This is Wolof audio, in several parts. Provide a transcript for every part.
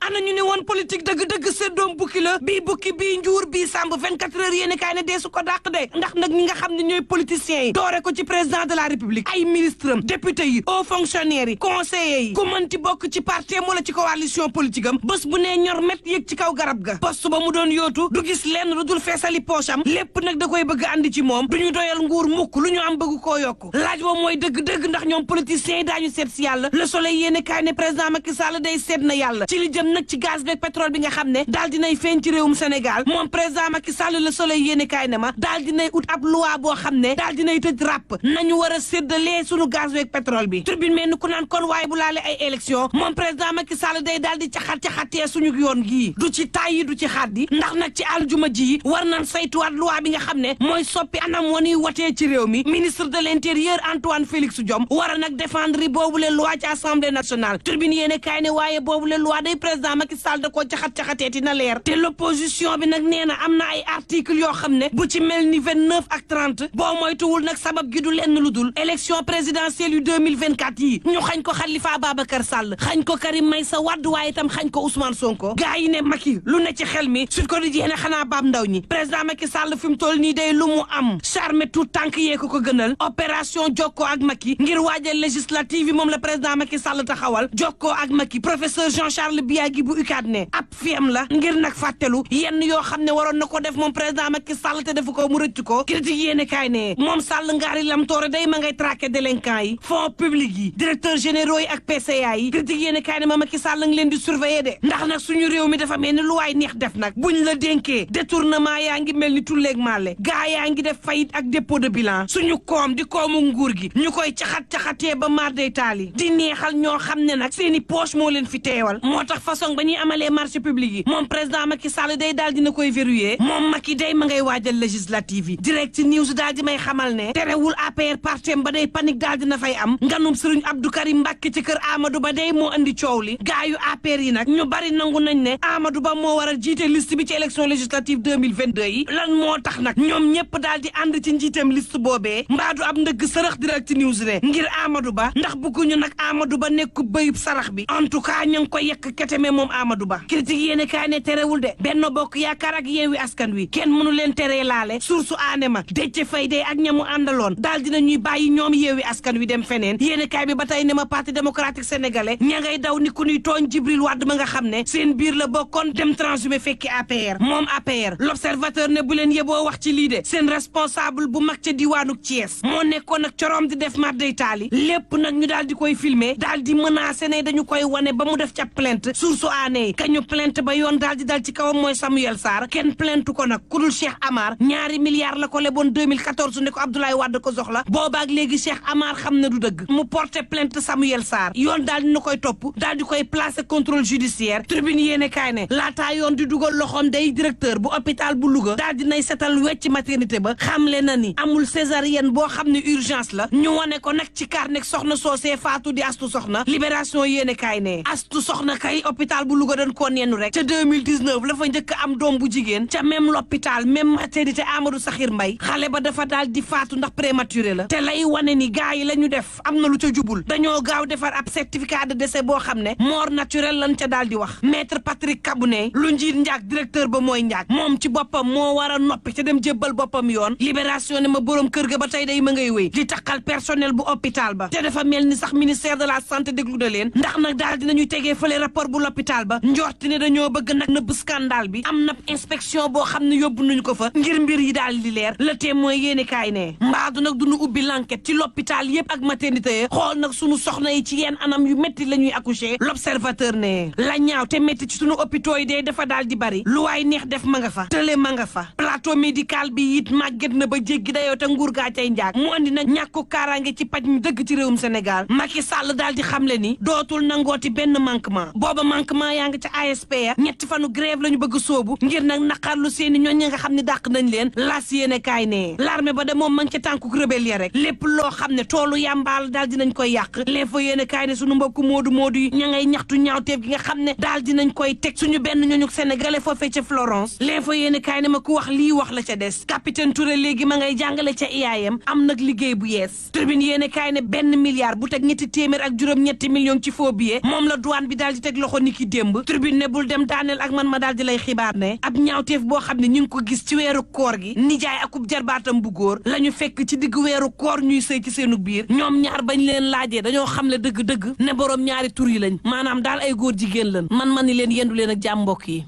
ana ñu ne woon politique dëgg-dëgg seddoom bukki la bii bukki bii njuur bii sàmb 24 heures yéene kaay ne dee su ko dàq de ndax nag ñi nga xam ne ñooy politiciens yi doore ko ci président de la république ay ministre am député yi hauts fonctionnaires yi conseillers yi ku mënti bokk ci parti wala ci coalition politique am bés bu nee ñor met yëg ci kaw garab ga poste ba mu doon yootu du gis lenn lu dul feesali poche am lépp nag da koy bëgg andi ci moom du ñu doyal nguur mukk lu ñu am bëgg koo yokku laaj ba mooy dëgg-dëgg ndax ñoom politiciens yi daañu seet si yàlla le soleil yéene kaay ne président Macky Sall day seet na yàlla ci li jëm nag ci gaz beeg pétrole bi nga xam ne daal dinay feeñ ci réewum Sénégal moom président Macky Sall le soleil yéene kaay ne ma daal dinay ut ab loi boo xam ne daal dinay tëj ràpp nañu war a séddalee sunu gaz beeg pétrole bi tribune mel ni ku naan kon waaye bu laale ay élection moom président Macky Sall day daal di caxatee suñu yoon gii du ci tàyyi du ci xaddi ndax nag ci aljuma ji war nañ saytuwaat loi bi nga xam ne mooy soppi anam wanuy watee ci réew mi ministre de l'intérieur Antoine Félix Diome war a nag défendre boobu le loi ci assemblée nationale tribune yéene kaay ne waaye boobu le loi day président Macky Sall da koo caxateeti na leer te l'opposition bi nag nee na am na ay article yoo xam ne bu ci mel ni 29 ak 30 boo moytuwul nag sabab gi du lenn lu dul élection présidentielle yu 2024 yi ñu xañ ko Khalifa Babacar Sall xañ ko Karim Meïssa Wade waaye itam xañ ko Ousmane Sonko gaa yi ne Macky lu ne ci xel mi Sud Quotidien ne xanaa baab ndaw ñi président Macky Sall fi mu toll nii day lu mu am charme tout tànk yee ko gënal opération jokkoo ak Macky ngir waajal législative yi moom la président Macky Sall taxawal jokkoo ak Macky professeur Jean-Charles Biagui bu UCAD ne ab fiem la ngir nag fàttelu yenn yoo xam ne waroon na ko def moom président Macky Sall te defu ko mu rëcc ko critique yéene kaay ne moom Sall ngaari lam toore day ma ngay traqué délinquants yi fonds publics yi directeurs généraux yi ak PCA yi critique yéene kaay ne ma Macky Sall ngi leen di surveiller de ndax nag suñu réew mi dafa mel ni lu waay neex def nag buñ la dénkee détournement yaa ngi mel ni tulleeg maale gaa yaa ngi def faillite ak dépôt de bilan suñu koom di koomu nguur gi ñu koy caxatee ba maar day taali di neexal ñoo xam ne nag seeni poche moo leen fi teewal moo tax façon ba ñuy amalee marché public yi moom président Macky Sall day daal dina koy verrouiller moom Macky day ma ngay waajal législative yi direct news daal di may xamal ne terewul APR partem ba day panique daal dina fay am nganum Serigne Abdou Karim Mbacké ci kër Amadou Ba day moo andi coow li gaayu APR yi nag ñu bari nangu nañ ne Amadou Ba moo war a jiite liste bi ci élection législative 2022 yi lan moo tax nag ñoom ñëpp daal di ànd ci njiitam liste boobee mbaadu ab ndëgg sërëx direct news ne ngir Amadou Ba ndax bëgguñu nag Amadou Ba nekk bëyub sarax bi en tout cas ñu ngi ko yekk keteme moom Amadou Ba critique yéene kaay ne terewul de Benno Bokk Yaakaar ak Yewwi Askan Wi kenn mënu leen teree laale source aane ma Déthié Faye de ak ñamu àndaloon daal dina ñuy bàyyi ñoom Yewwi Askan Wi dem feneen yéene kaay bi ba tey ne ma parti démocratique sénégalais ña ngay daw ni ku ñuy tooñ Djibril Wade ma nga xam ne seen biir la bokkoon dem transhumé fekki APR moom APR l'observateur ne bu leen yeboo wax ci lii de seen responsable bu mag ca diwaanu Thiès moo nekkoon nag corom di def mar day taali lépp nag ñu daal di koy filmer daal di menacé ne dañu koy wane ba mu def ca plainte source aané ka ñu plainte ba yoon daal di dal ci kawam mooy Samuel Sarr kenn plainte ko nag ku dul Cheikh Amar ñaari milliards la ko leboon 2014 ne ko Abdoulaye Wade ko soxla boobaak léegi Cheikh Amar xam ne du dëgg mu porté plainte Samuel Sarr yoon daal dina koy topp daal di koy placer contrôle judiciaire tribune yéene kaay ne laataa yoon di dugal loxoom day directeur bu hôpital bu Louga daal dinay setal wecc maternité ba xamle na ni amul césarienne boo xam ne urgence la ñu wane ko nag ci carnet soxna soosee faatu di astu soxna libération yéene kaay ne astu soxna kay hôpital bu Louga dañ koo neenu rek ca 2019 la fa njëkk am doom bu jigéen ca même l'hôpital même maternité Amadou Sakhir Mbaye xale ba dafa daal di faatu ndax prématuré la te lay wane ni gars yi la ñu def am na lu ca jubul dañoo gaaw defar ab certificat de décès boo xam ne mort naturelle lañ ca daal di wax maître Patrick Kabouné lu njiit njaag directeur ba mooy njaag moom ci boppam moo war a noppi ca dem jébbal boppam yoon libération ne ma borom kër ga ba tey day ma ngay wéy di taxal personnel bu hôpital ba te dafa mel ni sax ministère de la santé déglu na leen ndax nag daal dinañuy tegee fële rapport bu l'hôpital ba njorti ne dañoo bëgg nag nëbb scandale bi am na inspection boo xam ne yóbbu nañu ko fa ngir mbir yi daal di leer le témoin yéene kaay ne mbaadu nag duñu ubbi l'enquête ci l'hôpital yépp ak maternité yi xool nag sunu soxna yi ci yenn anam yu métti la ñuy accoucher l'observateur ne la ñaaw te métti ci sunu hôpitaux yi dee dafa daal di bari lu waay neex def ma nga fa tële ma nga fa plateau médical bi it màgget na ba jéggi dayoo te nguur gaa cay njaag mu andi nag ñàkku kaaraange ci paj mi dëgg ci réewum Sénégal Macky Sall daal di xamle ni dootul nangooti benn manquement booba manquement yaa ngi ca ASP ya ñetti fanu grève la ñu bëgg soobu ngir nag naqarlu seeni ñooñ ñi nga xam ne dàq nañ leen las yéene kaay ne l'armée ba de moom ma ngi ca tànkuk rebelle ya rek lépp loo xam ne toolu yàmbaal daal dinañ koy yàq l'info yéene kaay ne suñu mbokku moodu yi ña ngay ñaxtu ñaawteef gi nga xam ne daal dinañ koy teg suñu benn ñooñu sénégalais foofee ca Florence l'info yéene kaay ne ma ku wax lii wax la ca des capitaine Touré léegi ma ngay jàngale ca IAM am nag liggéey bu yees tribune yéene kaay ne 1 milliard bu teg ñetti téeméer ak juróom-ñetti millions ci faux billets moom la douane bi daal di teg loxo ni ki démb tribune ne bul dem daaneel ak man ma daal di lay xibaar ne ab ñaawteef boo xam ne ñu ngi ko gis ci weeru koor gi nijaay akub jarbaatam bu góor la ñu fekk ci digg weeru koor ñuy sëy ci seenu biir ñoom ñaar bañ leen laajee dañoo xam le dëgg-dëgg ne boroom ñaari tur yi lañ maanaam daal ay góor jigéen lañ man ni leen yendu leen ak jàmm mbokk yi.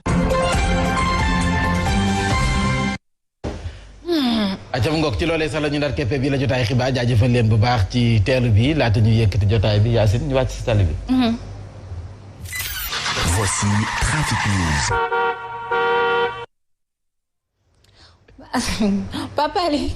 acam ngoog ci loolee sax la ñu ndar keppe bi la jotaay xibaar jaajëfal leen bu baax ci teelu bi laata ñuy yëkkati jotaay bi Yacine ñu wàcc si tali bi. Voici Trafic News. Papa Ali.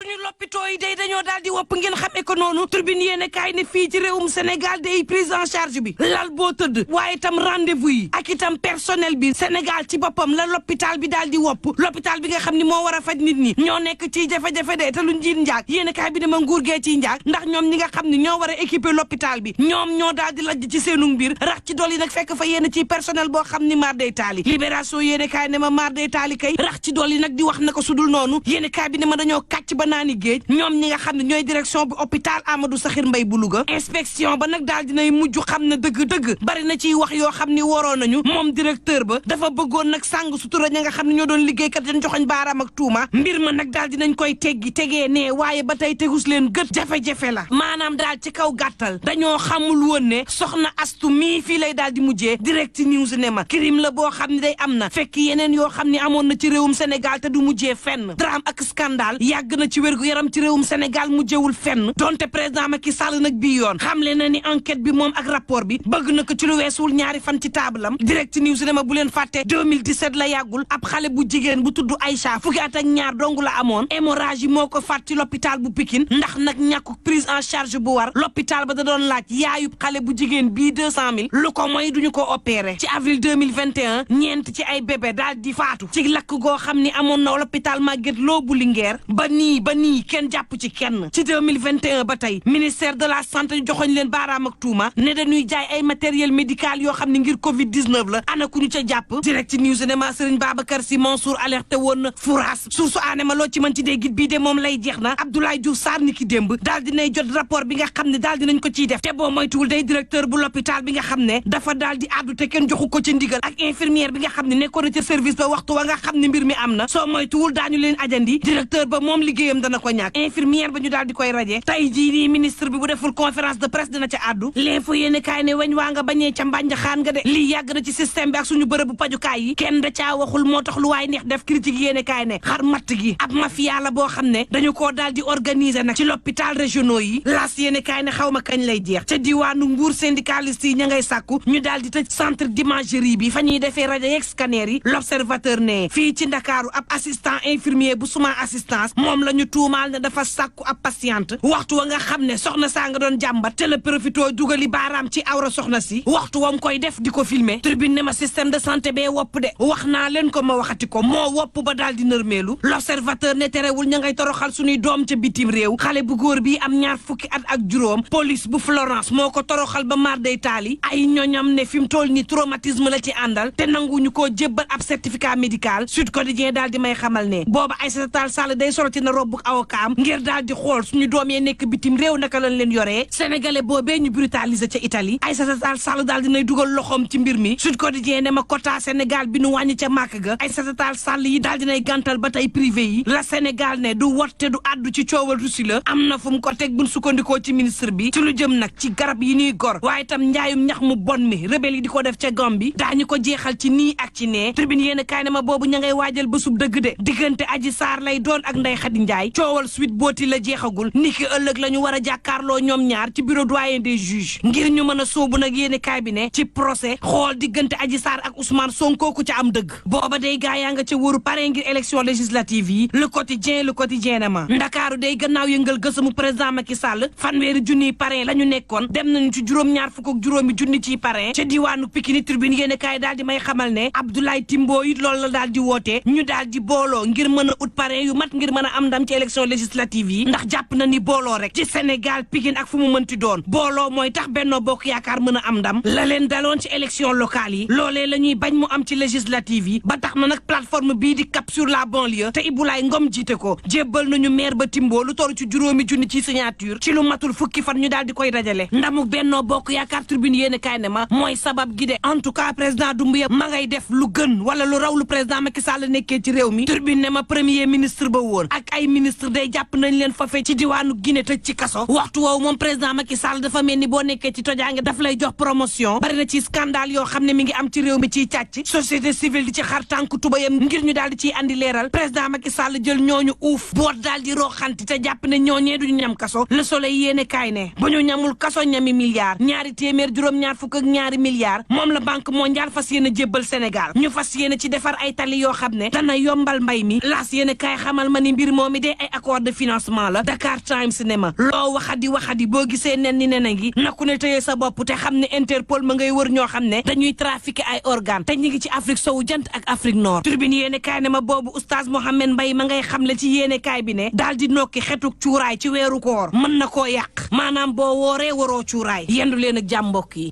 suñu lopitoo yi day dañoo daal di wopp ngeen xamee ko noonu tribune yéene kaay ne fii ci réewum Sénégal day prise en charge bi lal boo tëdd waaye itam rendez-vous yi ak itam personnel bi Sénégal ci boppam la l'hôpital bi daal di wopp l'hôpital bi nga xam ni moo war a faj nit ñi ñoo nekk ci jafe-jafe de te lu njiit njaag yéene kaay bi ne ma nguur gee ciy njaag ndax ñoom ñi nga xam ni ñoo war a équiper l'hôpital bi ñoom ñoo daal di lajj ci seenu mbir rax ci dolli nag fekk fa yéen ci personnel boo xam ni mar day taali libération yéene kaay ne ma mar day taali kay rax ci dolli nag di wax na ko sudul noonu yéene kaay bi ne ma dañoo kàcc ba naani géej ñoom ñi nga xam ne ñooy direction bi hôpital Amadou Sakhir Mbaye bu Louga inspection ba nag daal dinay mujj xam ne dëgg-dëgg bari na ciy wax yoo xam ni waroon nañu moom directeur ba dafa bëggoon nag sàng sutura ña nga xam ne ñoo doon liggéeykat dañ joxoñ baaraam ak tuuma mbir ma nag daal dinañ koy tegee nee waaye ba tey tegus leen gët jafe-jafe la maanaam daal ci kaw gàttal dañoo xamul woon ne soxna astu mii fii lay daal di mujjee direct news ne ma crime la boo xam ne day am na fekk yeneen yoo xam ne amoon na ci réewum Sénégal te du mujjee fenn drame ak scandale yàgg na ci wérgu yaram ci réewum Sénégal mujjewul fenn donte président Macky Sall nag bii yoon xamle na ni enquête bi moom ak rapport bi bëgg na ko ci lu weesuwul ñaari fan ci taabalam direct news ne ma bu leen fàtte 2017 la yàggul ab xale bu jigéen bu tudd Aïcha fukki at ak ñaar dong la amoon hémorragie moo ko faat ci l'hôpital bu Pikine ndax nag ñàkku prise en charge bu war l'hôpital ba da doon laaj yaayub xale bu jigéen bii 200 000 lu ko mooy duñu ko opéré ci avril 2021 ñeent ci ay bébé daal di faatu ci lakk goo xam ni amoon na l'hôpital Magatte Lô bu Linguère ba nii kenn jàpp ci kenn ci 2021 ba tey ministère de la santé joxoñ leen baaraam ak tuuma ne dañuy jaay ay matériel médical yoo xam ne ngir Covid 19 la ana ku ñu ca jàpp direct news ne ma Serigne Babacar Sy Mansour alerté woon na fouraas source aane ma loo ci mën ci déggit bii de moom lay jeex na Abdoulaye Diouf Sarr ni ki démb daal dinay jot rapport bi nga xam ne daal dinañ ko ciy def te boo moytuwul day directeur bu l'hôpital bi nga xam ne dafa daal di àddu te kenn joxu ko ci ndigal ak infirmière bi nga xam ne nekkoon na ca service ba waxtu wa nga xam ne mbir mi am na soo moytuwul daañu leen ajandi directeur ba moom liggéeyam dana ko ñàkk infirmière ba ñu daal di koy raje tey jii nii ministre bi bu deful conférence de presse dina ca àddu l'info yéene kaay ne weñ waa nga bañee ca mbànj xaan nga de lii yàgg na ci système bi ak suñu bërëb bu pajukaay yi kenn da caa waxul moo tax lu waay neex def critique yéene kaay ne xar matt gi ab mafia la boo xam ne dañu koo daal di organiser nag ci l'hôpital régionaux yi las yéene kaay ne xaw ma kañ lay jeex ca diwaanu Mbour syndicaliste yi ña ngay sàkku ñu daal di tëj centre d'imagerie bi fa ñuy defee rajo yeeg scanner yi l'observateur ne fii ci Ndakaaru ab assistant infirmier bu suma assistance moom la ñu tuumaal ne dafa sàkku ab patiente waxtu wa nga xam ne soxna saa nga doon jàmbat te la profitoo dugali baaraam ci awra soxna si waxtu wam koy def di ko filmer tribune ne ma système de santé bee wopp de wax naa leen ko ma waxati ko moo wopp ba daal di nërmeelu l'observateur ne terewul ña ngay toroxal suñuy doom ca bitim réew xale bu góor bi am ñaar fukki at ak juróom police bu Florence moo ko toroxal ba mar day taali ay ñoñam ne fi mu toll ni traumatisme la ci àndal te nanguñu koo jébbal ab certificat médical Sud Quotidien daal di may xamal ne booba Aïssata Tall Sall day soroti na robbu avocat am ngir daal di xool suñu doom yee nekk bitim réew naka lañ leen yoree sénégalais boobee ñu brutaliser ca Italie Aïssata Tall Sall daal dinay dugal loxoom ci mbir mi Sud Quotidien ne ma quota Sénégal bi nu wàññi ca màkk ga Aïssata Tall Sall yi daal dinay gàntal ba tey privé yi la Sénégal ne du wotte du addu ci coowal Russie la am na fu mu ko teg buñ sukkandikoo ci ministre bi ci lu jëm nag ci garab yi ñuy gor waaye itam njaayum ñax mu bon mi rebelle yi di ko def ca Gambie daañu ko jeexal ci nii ak ci nee tribune yéen kaay ne ma boobu ña ngay waajal ba sub dëgg de diggante Adji Sarr lay doon ak Ndeye Khady Ndiaye coowal Sweet Beauty la jeexagul niki ëllëg la ñu war a jàkkaarloo ñoom ñaar ci bureau doyen des juges ngir ñu mën a soobu nag yéen kaay bi ne ci procès xool diggante Adji Sarr ak Ousmane Sonko ku ca am dëgg booba day gaa yaa nga ca wóoru pare ngir élection législative yi le quotidien ne ma Ndakaaru day gannaaw yëngal gësamu président Macky Sall fanweeri junniy parrain la ñu nekkoon dem nañu ci juróom-ñaar fukk ak juróomi junni ciy parrain ca diwaanu Pikine tribune yéen kaay daal di may xamal ne Abdoulaye Timbo it loolu la daal di wootee ñu daal di booloo ngir mën a ut parrain yu mat ngir mën a am ndam ci élection législative législative yi ndax jàpp na ni booloo rek ci Sénégal Pikine ak fu mu mënti doon booloo mooy tax Benno Bokk Yaakaar mën a am ndam la leen daloon ci élection locale yi loolee la ñuy bañ mu am ci législative yi ba tax na nag plateforme bii di cap sur la banlieue te Ibulaay Ngom jiite ko jébbal nañu maire ba Timbo lu toll ci juróomi junni ci signature ci lu matul fukki fan ñu daal di koy dajale ndamuk Benno Bokk Yaakaar tribune yéen kaay ne ma mooy sabab gi de en tout cas président Doumbouya ma ngay def lu gën wala lu raw lu président Macky Sall nekkee ci réew mi tribune ne ma premier ministre ba woon ak ay ministre day jàpp nañ leen fa fe ci diwaanu Guinée tëj ci kaso waxtu woowu moom président Macky Sall dafa mel ni boo nekkee ci tojaange daf lay jox promotion bari na ci scandale yoo xam ne mi ngi am ci réew mi ciy càcc société civile di ci xar tànk tubayam ngir ñu daal di ciy andi leeral président Macky Sall jël ñooñu uuf boot daal di roxanti te jàpp ne ñooñee duñu ñam kaso Le Soleil yéene kaay ne bu ñu ñamul kaso ñami milliards ñaari téeméer juróom-ñaar fukk ak ñaari milliards moom la banque mondiale fas yéene jébbal Sénégal ñu fas yéene ci defar ay tali yoo xam ne dana yombal mbay mi laas yéene kaay xamal ma ni mbir moomi de ay accord de financement la Dakar Times ne ma loo waxadi boo gisee nen ni nena ngi naku ne tëye sa bopp te xam ne Interpol ma ngay wër ñoo xam ne dañuy trafiquer ay organes te ñi ngi ci Afrique sowu jant ak Afrique Nord Tribune yéene kaay ne ma boobu oustaz Mohamed Mbaye ma ngay xamle ci yéene kaay bi ne daal di nokki xetuk cuuraay ci weeru koor mën na koo yàq maanaam boo wooree waroo cuuraay yendu leen ak jàmm mbokk yi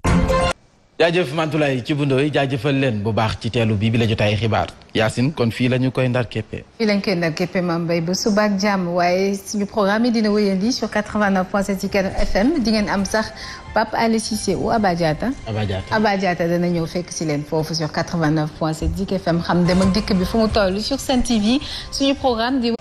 jaajëf Mantoulaye ci bundooy jaajëfal leen bu baax ci teelu bi la jotaay xibaar Yacine kon fii la ñu koy ndar képpe Mame Mbaye ba suba ak jàmm waaye suñu programme yi dina wéyandi sur 89.7 ci Ken FM di ngeen am sax Pape Alé Cissé ou Aba Diatta dana ñëw fekk si leen foofu sur 89.7 Zik FM xam dem ak dikk bi fu mu toll sur Sen TV suñu programme di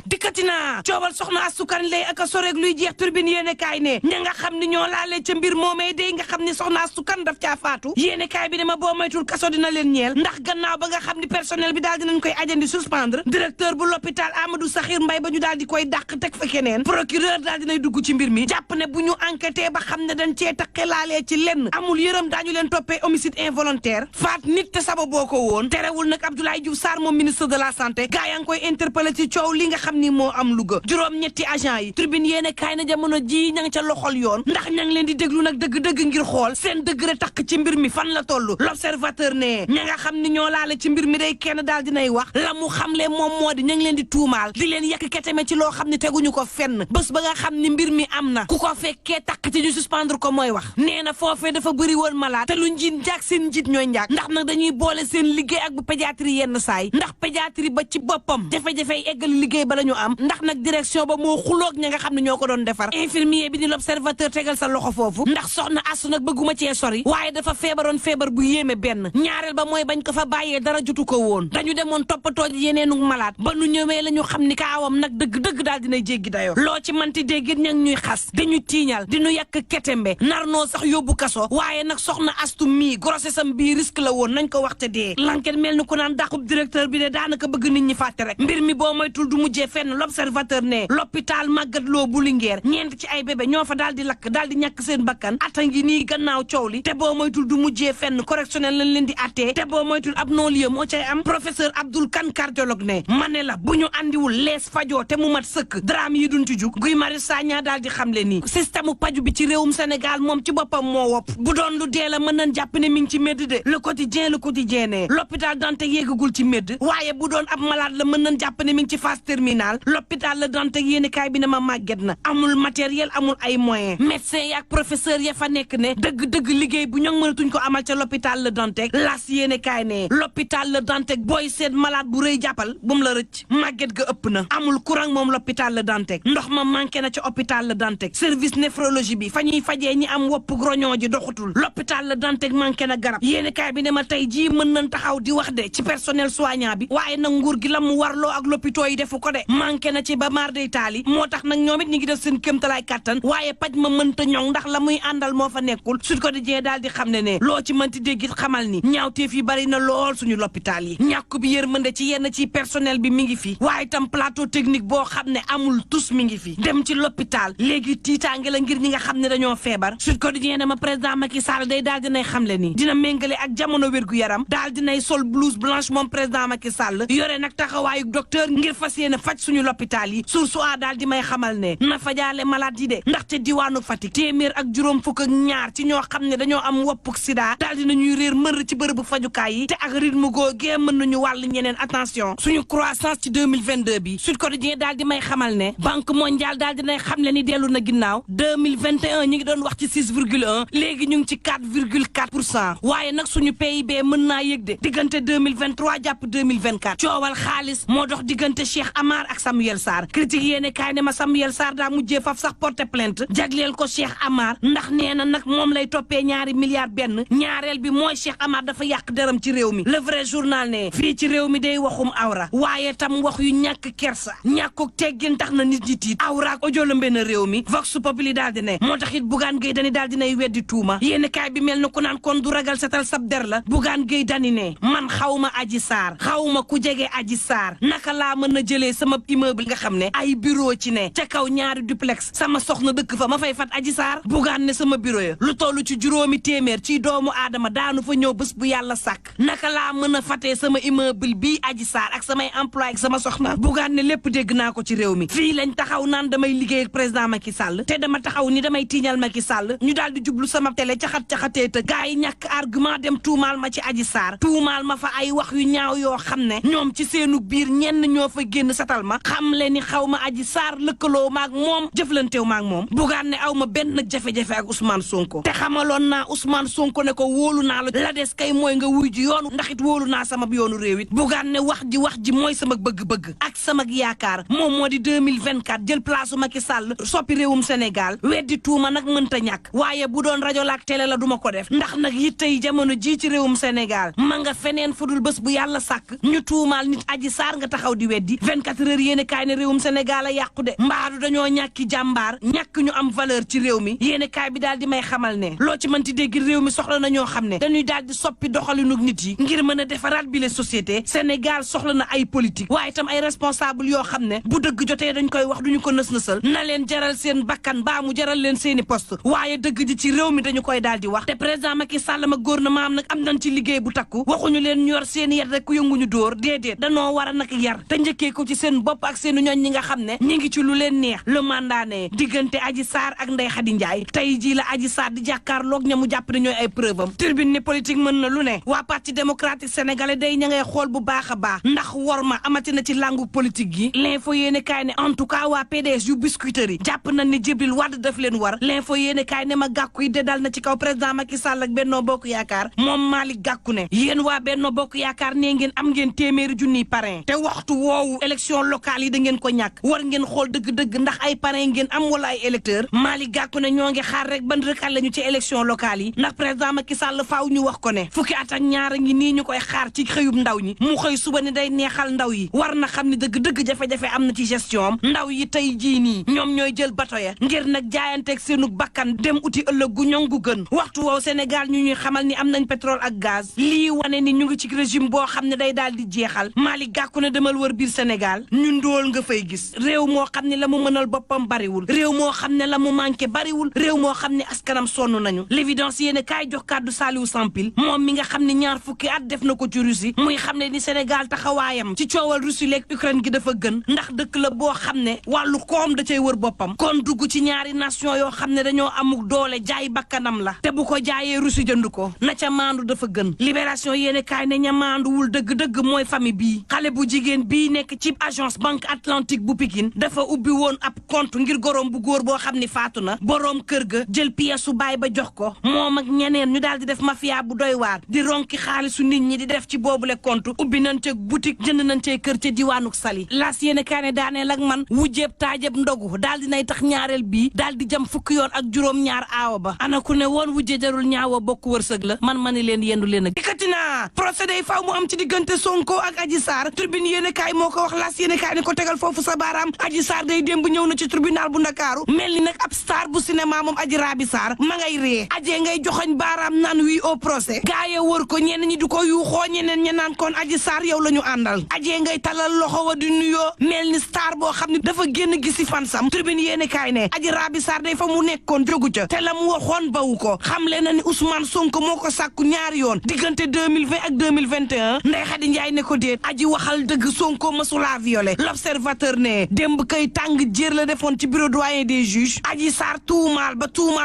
dikkatina coobal soxna Astou Kane lay ak a soreeg luy jeex turbine yéene kaay ne ña nga xam ni ñoo laalee ca mbir moomee day nga xam ni soxna Astou Kane daf caa faatu yéene kaay bi ne ma boo moytul kaso dina leen ñeel ndax gannaaw ba nga xam ni personnel bi daal dinañ koy ajandi suspendre directeur bu l'hôpital Amadou Sakhir Mbaye ba ñu daal di koy dàq teg fa keneen procureur daal dinay dugg ci mbir mi jàpp ne bu ñu enquêté ba xam ne dañ cee taqe laalee ci lenn amul yërëm daañu leen toppee homicide involontaire faat nit te saba boo ko woon terewul nag Abdoulaye Diouf Sarr moom ministre de la santé gaa yaa ngi koy interpellé ci coow li nga xam ni moo am Louga juróom-ñetti agent yi tribune yéene kaay na jamono ji ña ngi ca loxol yoon ndax ña ngi leen di déglu nag dëgg-dëgg ngir xool seen degré takk ci mbir mi fan la toll l'observateur ne ña nga xam ni ñoo laale ci mbir mi day kenn daal dinay wax la mu xamle moom moo di ña ngi leen di tuumaal di leen yàq keteme ci loo xam ne teguñu ko fenn bés ba nga xam ni mbir mi am na ku ko fekkee takk ci ñu suspendre ko mooy wax nee na foofee dafa bëri woon malade te lu njiit njaag seen njiit ñooy njaag ndax nag dañuy boole seen liggéey ak bu pédiatrie yenn saay ndax pédiatrie ba ci boppam jafe-jafey eggali liggéey ba la ñu am ndax nag direction ba moo xuloog ña nga xam ne ñoo ko doon defar infirmier bi di l'observateur tegal sa loxo foofu ndax soxna Astou nag bëgguma cee sori waaye dafa feebaroon feebar bu yéeme benn ñaareel ba mooy bañ ko fa bàyyee dara jotu ko woon dañu demoon toppatoo ji yeneenu malade ba nu ñëwee la ñu xam ni kaawam nag dëgg-dëgg daal dinay jéggi dayoo loo ci manti déggit ña ngi ñuy xas dañu tiiñal di ñu yàq ketembe nar noo sax yóbbu kaso waaye nag soxna Astou mii grossesse am bii risque la woon nañ ko waxte dee l'enquête mel ni ku naan dàqub directeur bi de daanaka bëgg nit ñi fàtte rek mbir mi boo moytul du mujjee fenn l'observateur ne l'hôpital Magatte Lô bu Linguère ñeent ci ay bébé ñoo fa daal di lakk daal di ñàkk seen bakkan ata ngi nii gannaaw coow li te boo moytul du mujjee fenn correctionnel lañ leen di attee te boo moytul ab non-lieu moo cay am professeur Abdoul Kane cardiologue ne ma ne la bu ñu andiwul lees fajoo te mu mat sëkk drame yi duñ ci jug Guy Marius Sagna daal di xamle nii système paju bi ci réewum Sénégal moom ci boppam moo wopp bu doon lu dee la mën nañ jàpp ne mi ngi ci médd de le quotidien ne l'hôpital Dantec yéegagul ci médd waaye bu doon ab malade la mën nañ jàpp ne mi ngi ci phase terminale l'hôpital la Dantec yéeni kaay bi ne ma màgget na amul matériel amul ay moyens médecin yi ak professeur ya fa nekk ne dëgg-dëgg liggéey bu ñoŋ mënatuñ ko amal ca l'hôpital Le Dantec las yéene kaay ne l'hôpital Le Dantec booy seet malade bu rëy jàppal bu mu la rëcc màgget ga ëpp na amul courant moom l'hôpital Le Dantec ndox ma manqué na ca hôpital Le Dantec service néphrologie bi fa ñuy fajee ñi am wopp groñon ji doxatul l'hôpital Le Dantec manqué na garab yéene kaay bi ne ma tey jii mën nañ taxaw di wax de ci personnel soignant bi waaye nag nguur gi la mu warloo ak l'hôpitaux yi defu ko de manqué na ci ba mar day taali moo tax nag ñoom it ñi ngi def seen kéemtalaay kàttan waaye paj ma mënta ñoŋ ndax la muy àndal moo fa nekkul Sud Quotidien daal di xam ne loo ci mënti déggit xamal ni ñaawteef yi bari na lool suñu l'hôpital yi ñàkk bi yërmande ci yenn ci personnel bi mi ngi fi waaye tam plateau technique boo xam ne amul tus mi ngi fi dem ci l'hôpital léegi tiitaange la ngir ñi nga xam ne dañoo feebar Sud Quotidien ma président Macky Sall day daal dinay xamle ni dina méngale ak jamono wér-gu-yaram daal dinay sol blouse blanche moom président Macky Sall yore nag taxawaayu docteur ngir fas yéene faj suñu l'hôpital yi source a daal di may xamal ne na fajaale malade yi de ndaxte diwaanu Fatick téeméer ak juróom fukk ak ñaar ci ñoo xam ne dañoo am woppuk sida daal di nañuy réer mër ci bërëbu fajukaay yi te ak rythme googee mën nañu wàll ñeneen attention suñu croissance ci 2022 bi Sud Quotidien daal di may xamal ne Banque mondiale daal dinay xam le ni dellu na ginnaaw 2021 ñu ngi doon wax ci 6,1 léegi ñu ngi ci 4,4% waaye nag suñu PIB mën naa yëg de diggante 2023 jàpp 2024 coowal xaalis moo dox diggante Cheikh Amar ak Samuel Sarr critique yéene kaay ne ma Samuel Sarr daa mujjee faf sax porter plainte jagleel ko Cheikh Amar ndax nee na nag moom lay toppee ñaari milliards benn ñaareel bi mooy Cheikh Amar dafa yàq deram ci réew mi le vrai journal ne fii ci réew mi day waxum awra waaye tam wax yu ñàkk kersa ñàkkuk teggin tax na nit ñi tiit awra ak audio la mbenn réew mi vox populi daal di ne moo tax it Bougane Gueye Dany daal dinay weddi tuuma yéeni kaay bi mel na ku naan kon du ragal setal sab der la Bougane Gueye Dany ne man xawma Adji Sarr xawma ku jege Adji Sarr naka laa mën a jëlee sama immeuble nga xam ne ay bureau ci ne ca kaw ñaari duplex sama soxna dëkk fa ma fay fat Adji Sarr Bougane ne sama bureau ya lu toll ci juróomi téeméer ci doomu aadama daanu fa ñëw bés bu yàlla sàkk naka laa mën a fatee sama immeuble bii Adji Sarr ak samay employé ak sama soxna Bougane ne lépp dégg naa ko ci réew mi fii lañ taxaw naan damay liggéey ak président Macky Sall te dama taxaw ni damay tiiñal Macky Sall ñu daal di jublu sama télé caxatee te gaa yi ñàkk argument dem tuumaal ma ci Adji Sarr tuumaal ma fa ay wax yu ñaaw yoo xam ne ñoom ci seenu biir ñenn ñoo fa génn satal ma xam le ni xaw ma Adji Sarr lëkkaloo maag moom jëflanteew maag moom Bougane ne aw ma benn jafe-jafe ak Ousmane Sonko te xamaloon naa Ousmane Sonko ne ko wóolu naa la des kay mooy nga wuy ji yoonu ndax it wóolu naa sama yoonu réew it Bougane ne wax ji mooy sama bëgg-bëgg ak sama yaakaar moom moo di 2024 jël place u Macky Sall soppi réewum Sénégal weddi tuuma nag mënta ñàkk waaye bu doon rajo laak télé la duma ko def ndax nag yi tey jamono ji ci réewum Sénégal ma nga feneen fudul bés bu yàlla sàkk ñu tuumaal nit Adji Sarr nga taxaw di weddi 24 heures yéene kaay ne réewum Sénégal a yàqu de mbaadu dañoo ñàkki jàmbaar ñàkk ñu am valeur ci réew mi yéene kaay bi daal di may xamal ne loo ci mënti dégg réew mi soxla na ñoo xam ne dañuy daal di soppi doxalinug nit yi ngir mën a defaraat bi les sociétés Sénégal soxla na ay politique waaye itam ay responsable yoo xam ne bu dëgg jotee dañ koy wax duñu ko nës-nësal na leen jaral seen bakkan baa mu jaral leen seeni poste waaye dëgg ji ci réew mi dañu koy daal di wax te président Macky Sall ma gouvernement am nag am nañ ci liggéey bu takku waxuñu leen ñu yor seen yar rek ku yënguñu dóor déedéet danoo war a nag yar te njëkkee ko ci seen bopp ak seeni ñooñ ñi nga xam ne ñi ngi ci lu leen neex le mandat ne diggante Adji Sarr ak Ndeye Khady Ndiaye tey jii la Adji Sarr di jàkkaarloog ña mu jàpp ne ñooy ay preuve am tribune ne politique mën na lu ne waa parti démocratique sénégalais day ña ngay xool bu baax a baax ndax war ma amati na ci langu politique gi l'info yéene kaay ne en tout cas waa PDS yu biscuiterie jàpp nañ ne Djibril Wade daf leen war l'info yéene kaay ne ma gàkku yi de dal na ci kaw président Macky Sall ak Benno Bokk Yaakaar moom Malick Gakou ne yéen waa Benno Bokk Yaakaar nee ngeen am ngeen téeméeri junniy parrain te waxtu woowu élection locale yi da ngeen ko ñàkk war ngeen xool dëgg-dëgg ndax ay parrain ngeen am wala ay électeur Malick Gakou ne ñoo ngi xaar rek ban rëkkal lañu ci élection locale yi ndax président Macky Sall faaw ñu wax ko ne fukki at ak ñaar a ngi nii ñu koy xaar ci xëyub ndaw ñi mu xëy suba ni day neexal ndaw yi war na xam ne dëgg-dëgg jafe-jafe am na ci gestion am ndaw yi tey jii nii ñoom ñooy jël bato ya ngir nag jaayanteeg seenu bakkan dem uti ëllëg gu ñoŋ gu gën waxtu woow Sénégal ñu ñuy xamal ni am nañ pétrole ak gaz lii wane ni ñu ngi ci régime boo xam ne day daal di jeexal Malick Gakou ne demal wër biir Sénégal ñu ndóol nga fay gis réew moo xam ne la mu mënal boppam bariwul réew moo xam ne la mu manqué bariwul réew moo xam ne askanam sonn nañu l'évidence yéene kaay jox kàddu Saliou Sampil moom mi nga xam ne ñaar fukki at def na ko ci Russie muy xam ne ni Sénégal taxawaayam ci coowal Russie leeg Ukraine gi dafa gën ndax dëkk la boo xam ne wàllu koom da cay wër boppam kon dugg ci ñaari nation yoo xam ne dañoo amuk doole jaay bakkanam la te bu ko jaayee Russie jënd ko na ca maandu dafa gën libération yéene kaay ne ña maanduwul dëgg-dëgg mooy famille bii xale bu jigéen bii nekk ci agence banque atlantique bu Pikine dafa ubbi woon ab compte ngir gorom bu góor boo xam ne faatu na boroom kër ga jël pièce su baay ba jox ko moom ak ñeneen ñu daal di def mafia bu doy waar di ronki xaalisu nit ñi di def ci boobule compte ubbi nañ ca boutique jënd nañ cee kër ca diwaanuk Sali las yéene kaay ne daaneel ak man wujjeeb taajeb ndogu daal di nay tax ñaareel bii daal di jam fukki yoon ak juróom-ñaar aawa ba ana ku ne woon wujje jarul ñaawa bokk wërsëg la man ma ni leen yendu leen ak dikkati naa procédé faw mu am ci diggante Sonko ak Adji Sarr tribune yéene kaay moo ko wax las yéene kaay ne ko tegal foofu sa baaraam Adji Sarr day démb ñëw na ci tribunal bu Ndakaaru mel ni nag ab star bu cinéma moom Adji Rabi Sarr ma ngay ree ajee ngay joxoñ baaraam naan oui au procès gaaye wër ko ñenn ñi di ko yuuxoo ñeneen ña naan kon Adji Sarr yow la ñu àndal ajee ngay talal loxo wa di nuyoo mel ni star boo xam ne dafa génn gisi fansam tribune yéene kaay ne Adji Rabi Sarr day fa mu nekkoon jógu ca te la mu waxoon bawu ko xamle na ni Ousmane Sonko moo ko sàkku ñaari yoon diggante 2020 ak 2021 Ndeye Khady Ndiaye ne ko déet Adji waxal dëgg Sonko mësulaa violé l'observateur ne démb démb kay tàng jéer la defoon ci bureau doyen des juges Adji Sarr tuumaal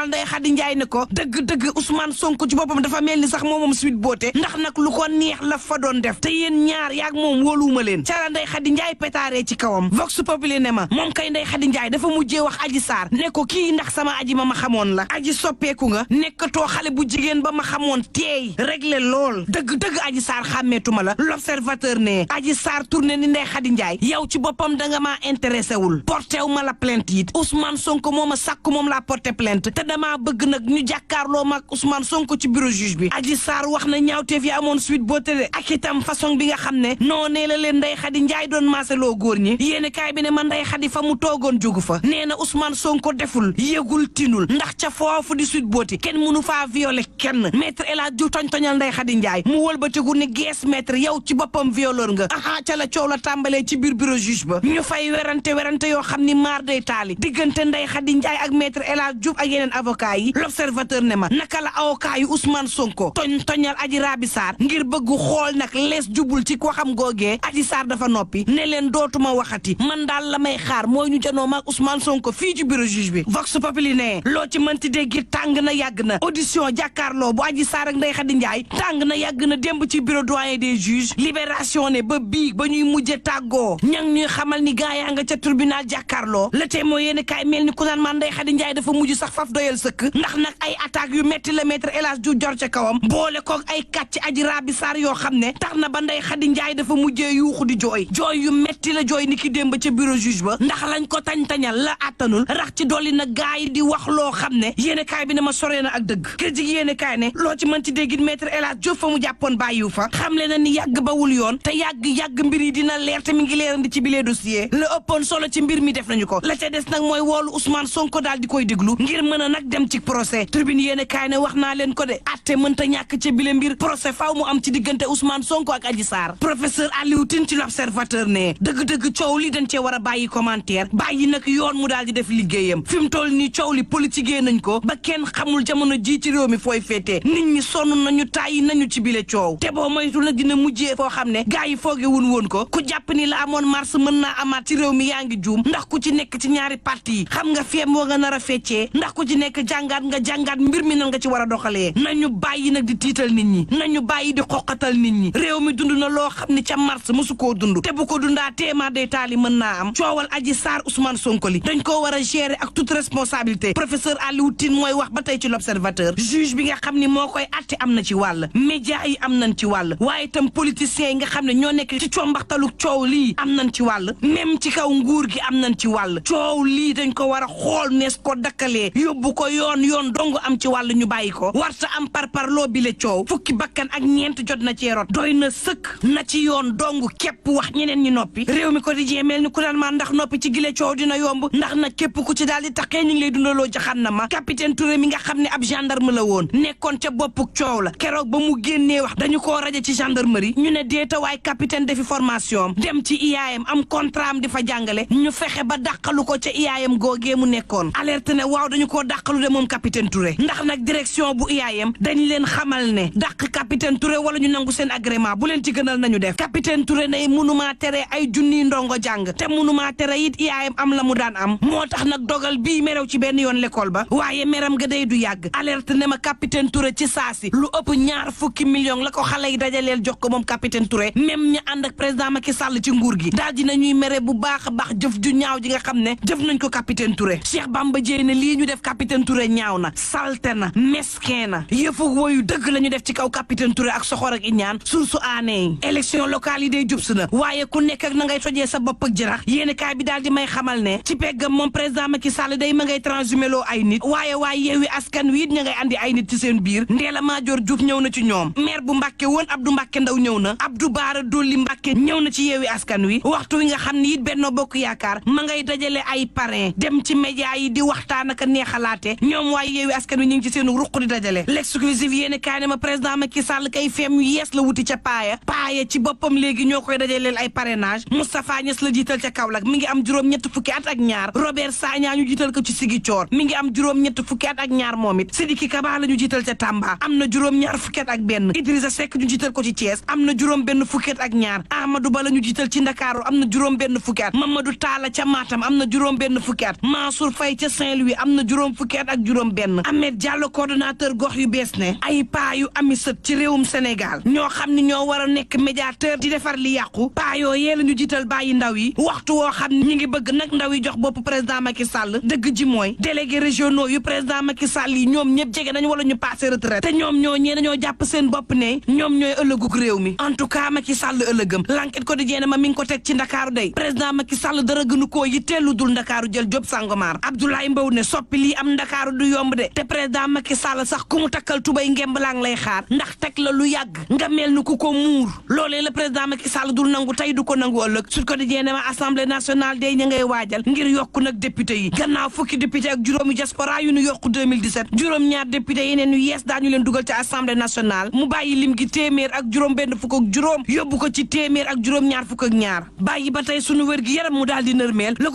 Ndeye Khady Ndiaye ne ko dëgg Ousmane Sonko ci boppam dafa mel ni sax moom Sweet Beauté ndax nag lu ko neex la fa doon def te yéen ñaar yaag moom wóoluwuma leen ca la Ndeye Khady Ndiaye pétaaree ci kawam Vox Populi ne ma moom kay Ndeye Khady Ndiaye dafa mujjee wax Adji Sarr ne ko kii ndax sama aji ma xamoon la aji soppeeku nga nekkatoo xale bu jigéen ba ma xamoon teey réglé lool dëgg Adji Sarr xàmmeetuma la L'Observateur ne Adji Sarr tourné ni Ndeye Khady Ndiaye yow ci boppam da nga maa intéressé wul porté wu ma la plainte it Ousmane Sonko moo ma sàkk moom laa porté plainte te damaa bëgg nag ñu jàkkaarloo mag Ousmane Sonko ci bureau juge bi Adji Sarr wax na ñaawteef yi amoon Sweet Beauté de ak itam façon bi nga xam ne noonee la leen Ndeye Khady Ndiaye doon maaseloo góor ñi yéene kaay bi ne man Ndeye Khady fa mu toogoon jógu fa nee na Ousmane Sonko deful yëgul tinul ndax ca foofu di Sweet Beauté kenn mënu faa violé kenn maître El Hadji Diouf toñtoñal Ndeye Khady Ndiaye mu wëlbatiku ne gees maître yow ci boppam violeur nga aha ca la coow la tàmbalee ci biir bureau juge ba ñu fay werante yoo xam ni maar day taali diggante Ndeye Khady Ndiaye ak maître El Hadji Diouf ak yeneen avocat yi L'Observateur ne ma naka la avocat yu Ousmane Sonko toñal Adji Raby Sarr ngir bëggu xool nag lees jubul ci ko xam googee Adji Sarr dafa noppi ne leen dootuma waxati man daal la may xaar mooy ñu janoo maag Ousmane Sonko fii ci bureau juge bi Vox Populi ne loo ci mënti dégg tàng na yàgg na audition jàkkaarloo bu Adji Sarr ak Ndeye Khady Ndiaye tàng na yàgg na démb ci bureau doyen des juges Libération ne ba bii ba ñuy mujje tàggoo ñuy xamal ni gaa yaa nga ca tribunal jàkkaarloo Le Témoin yéen kaay mel ni ku naan man Ndeye Khady Ndiaye dafa mujj sax faf doyal sëkk ndax nag ay attaques yu metti la maître El Hadji Diouf jor ca kawam boole koog ay kàcc Adji Raby Sarr yoo xam ne tax na ba Ndeye Khady Ndiaye dafa mujjee yuuxu di jooy yu metti la jooy ni ki démb ca bureau juge ba ndax lañ ko tañ-tañal la attanul rax ci dolli na gaa yi di wax loo xam ne yéene kaay bi ne ma soree na ak dëgg kër jig yéene kaay ne loo ci mën ci déggit maître El Hadji Diouf fa mu jàppoon bàyyiwu fa xam le na ni yàgg bawul yoon te yàgg mbir yi dina leer te mi ngi leerandi ci bile dossier la ëppoon solo ci mbir mi def nañu ko la ca des nag mooy woolu Ousmane Sonko daal di koy déglu ngir mën a nag dem ci procès tribune yéene kaay ne wax naa leen ko de atte mënta ñàkk ca bile mbir procès faaw mu am ci diggante Ousmane Sonko ak Adji Sarr professeur Aliou Tine ci L'Observateur ne dëgg coow li dañ cee war a bàyyi commentaire bàyyi nag yoon mu daal di def liggéeyam fi mu toll nii coow li politique nañ ko ba kenn xamul jamono ji ci réew mi fooy féetee nit ñi sonn nañu tàyyi nañu ci bile coow te boo moytul nag dina mujjee foo xam ne gaa yi fooge woon ko ku jàpp ni la amoon mars mën naa amaat ci réew mi yaa ngi juum ndax ku ci nekk ci ñaari parti yi xam nga feem woo nga nar a feccee ndax ku ci nekk jàngaat mbir mi nan nga ci war a doxalee nañu bàyyi nag di tiital nit ñi nañu bàyyi di xoqatal nit ñi réew mi dund na loo xam ni ca mars mosu koo dund te bu ko dundaa téemaa day taali mën naa am coowal Adji Sarr Ousmane Sonko li dañ koo war a gérer ak toute responsabilité professeur Aliou Tine mooy wax ba tey ci L'Observateur juge bi nga xam ni moo koy atte am na ci wàll média yi am nañ ci wàll waaye itam politiciens yi nga xam ne ñoo nekk ci combaxtalu coow lii am nañ ci wàll même ci kaw nguur gi am nañ ci wàll coow lii dañ ko war a xool nees ko dakkalee yóbbu ko yoon dong am ci wàll ñu bàyyi ko warta am parparloo bi le coow fukki bakkan ak ñeent jot na cee rot doy na sëkk na ci yoon dong képp wax ñeneen ñi noppi réew mi ko di jee mel ni ku naan maa ndax noppi ci gile coow dina yomb ndax nag képp ku ci daal di taxee ñu ngi lay dundaloo jaxannama capitaine Touré mi nga xam ne ab gendarme la woon nekkoon ca boppuk coow la keroog ba mu génnee wax dañu koo raje ci gendarmerie ñu ne déeta waay capitaine defi formation dem ci IAM am contrat am di fa jàngale ñu fexe ba dàqalu ko ca IAM googee mu nekkoon alerte ne waaw dañu koo dàqalu de moom capitaine Touré ndax nag direction bu IAM dañ leen xamal ne dàq capitaine Touré wala ñu nangu seen agrément bu leen ci gënal nañu def capitaine Touré ne mënumaa tere ay junniy ndongo jàng te mënumaa tere it IAM am la mu daan am moo tax nag dogal bii merew ci benn yoon l'école ba waaye meram ga day du yàgg alerte ne ma capitaine Touré ci saasi lu ëpp 20 millions la ko xale yi dajaleel jox ko moom capitaine Touré même ñu ànd ak président Macky Sall ci nguur gi daal dina ñuy mere bu baax a baax jëf ju ñaaw ji nga xam ne jëf nañ ko capitaine Touré Cheikh Bamba Dièye ne lii ñu def capitaine Touré ñaaw na salte na mesquin na yëfu woyu dëgg la ñu def ci kaw capitaine Touré ak soxor ak iñaan sursu aanee élection locale yi day jub si na waaye ku nekk ak na ngay tojee sa bopp ak jërax yéeni kaay bi daal di may xamal ne ci peggam moom président Macky Sall day ma ngay transhumé loo ay nit waaye Yewwi Askan Wi it ña ngay andi ay nit ci seen biir Ndella Madior Diouf ñëw na ci ñoom maire bu Mbàkke woon Abdou Mbàkke Ndaw ñëw na Abdou Bara Dolly Mbàkke ñëw na ci Yewwi Askan Wi waxtu wi nga xam ni it Benno Bokk Yaakaar ma ngay dajale ay parrain dem ci média yi di waxtaan ak neexalaate ñoom waaye Yewwi Askan Wi ñu ngi ci seen ruq di dajale l'exclusive yéeni kaay ne ma président Macky Sall kay feem yu yees la wuti ca paaya ci boppam léegi ñoo koy dajaleel ay parrainage Moustapha Niass la jiital ca Kaolack mi ngi am juróom-ñett fukki at ak ñaar Robert Sagna ñu jiital ko ci Ziguinchor mi ngi am juróom-ñett fukki at ak ñaar moom it Sidiki Kaba la ñu jiital ca Tamba am na juróom-ñaar fukki at ak benn Idrissa Seck ñu jiital ko ci Thiès am na juróom benn fukki at ak ñaar Amadou Ba la ñu jiital ci Ndakaaru am na juróom benn fukki at Mamadou Talla ca Matam am na juróom benn fukki at Mansour Faye ca Saint-Louis am na juróom fukki at ak juróom benn Ahmed Diallo coordonnateur gox yu bees ne ay paa yu ami sët ci réewum Sénégal ñoo xam ne ñoo war a nekk médiateur di defar li yàqu paa yoo yee la ñu jiital bàyyi ndaw yi waxtu woo xam ne ñi ngi bëgg nag ndaw yi jox bopp président Macky Sall dëgg ji mooy délégué régionaux yu président Macky Sall yi ñoom ñëpp jege nañ wala ñu passé retraite te ñoom ñoo ñee dañoo jàpp seen bopp ne ñoom ñooy ëllëgug réew mi en tout cas Macky Sall ëllëgëm l'enquête quotidienne ma mi ngi ko teg ci Ndakaaru day président Macky Sall dara gënu koo yitteelu dul Ndakaaru jël Diop Sangomar Abdoulaye Mbow ne soppi lii am Ndakaaru du yomb de te président Macky Sall sax ku mu takkal tubay ngemb laa ngi lay xaar ndax teg la lu yàgg nga mel ni ku ko muur loolee la président Macky Sall dul nangu tey du ko nangu ëllëg Sud Quotidien ma assemblée nationale day ña ngay waajal ngir yokku nag député yi gannaaw fukki député ak juróomi diaspora yu ñu yokku 2017 juróom-ñaar député yeneen yu yees daañu leen dugal ci assemblée nationale mu bàyyi lim gi téeméer ak juróom benn fukk ak juróom yóbbu ko ci téeméer ak juróom-ñaar fukk ak ñaar bàyyi ba tey sunu wér gi yaram mu daal di nërmeel Le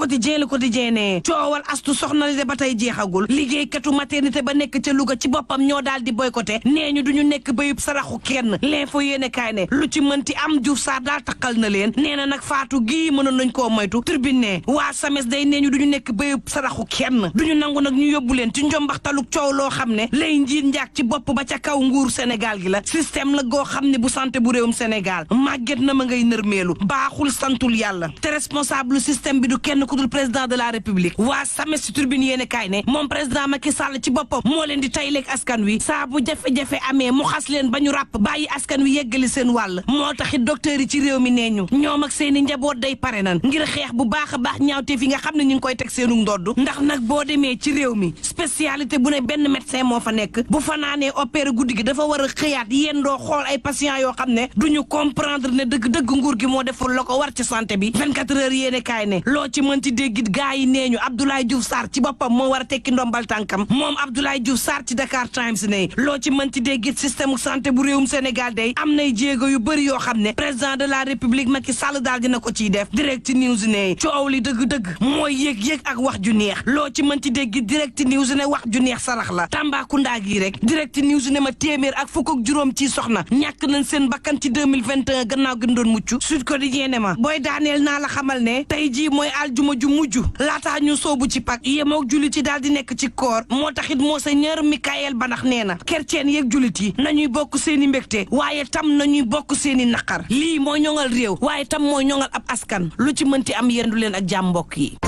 Quotidien ne coowal astu soxna li de ba tey jeexagul liggéeykatu maternité ba nekk ca Louga ci boppam ñoo daal di boycotté nee ñu duñu nekk bayub saraxu kenn l'info yéene kaay ne lu ci mënti am Diouf Sarr daal takkal na leen nee na nag faatu gii mënoon nañ koo moytu tribune ne waa SAMES day nee ñu duñu nekk bayub saraxu kenn duñu nangu nag ñu yóbbu leen ci njombaxtaluk coow loo xam ne lay njiit njaak ci bopp ba ca kaw nguur Sénégal gi la système la goo xam ne bu santé bu réewum Sénégal màgget na ma ngay nërmeelu baaxul santul yàlla te responsable système bi du kenn ku dul président de la république waa SAMES ci tribune yéene kaay ne moom président Macky Sall ci boppam moo leen di tayleeg askan wi saa bu jafe-jafe amee mu xas leen ba ñu ràpp bàyyi askan wi yeggali seen wàll moo taxit docteur yi ci réew mi nee ñu ñoom ak seeni njaboot day pare nan ngir xeex bu baax a baax ñaawteef yi nga xam ne ñu ngi koy teg seenu ndodd ndax nag boo demee ci réew mi spécialité bu ne benn médecin moo fa nekk bu fa naanee opéré guddi gi dafa war a xëyaat yendoo xool ay patients yoo xam ne duñu comprendre ne dëgg-dëgg nguur gi moo deful la ko war ci santé bi 24 heures yéene kaay ne loo ci mënti déggit gaa yi nee ñu Abdoulaye Diouf Sarr ci boppam moo war a tekki ndombal tànkam moom Abdoulaye Diouf Sarr ci Dakar Times ne loo ci mënti déggit système santé bu réewum Sénégal day am nay jéego yu bëri yoo xam ne président de la république Macky Sall daal dina ko ciy def direct news ne coow li dëgg-dëgg mooy yëg-yëg ak wax ju neex loo ci mënti déggit direct news ne wax ju neex sarax la Tambacounda gi rek direct news ne ma téeméer ak fukk ak juróom ci soxna ñàkk nañ seen bakkan ci 2021 gannaaw gën doon mucc Sud Quotidien ne ma booy daaneel naa la xamal ne tey jii mooy aljuma ju mujj laataa ñu soobu ci pak yemook jullit yi daal di nekk ci koor moo taxit Monseigneur Michael Banax nee na chrétien yeeg jullit yi nañuy bokk seeni mbégte waaye tam nañuy bokk seeni naqar lii mooy ñoŋal réew waaye tam mooy ñoŋal ab askan lu ci mënti am yendu leen ak jàmm mbokk yi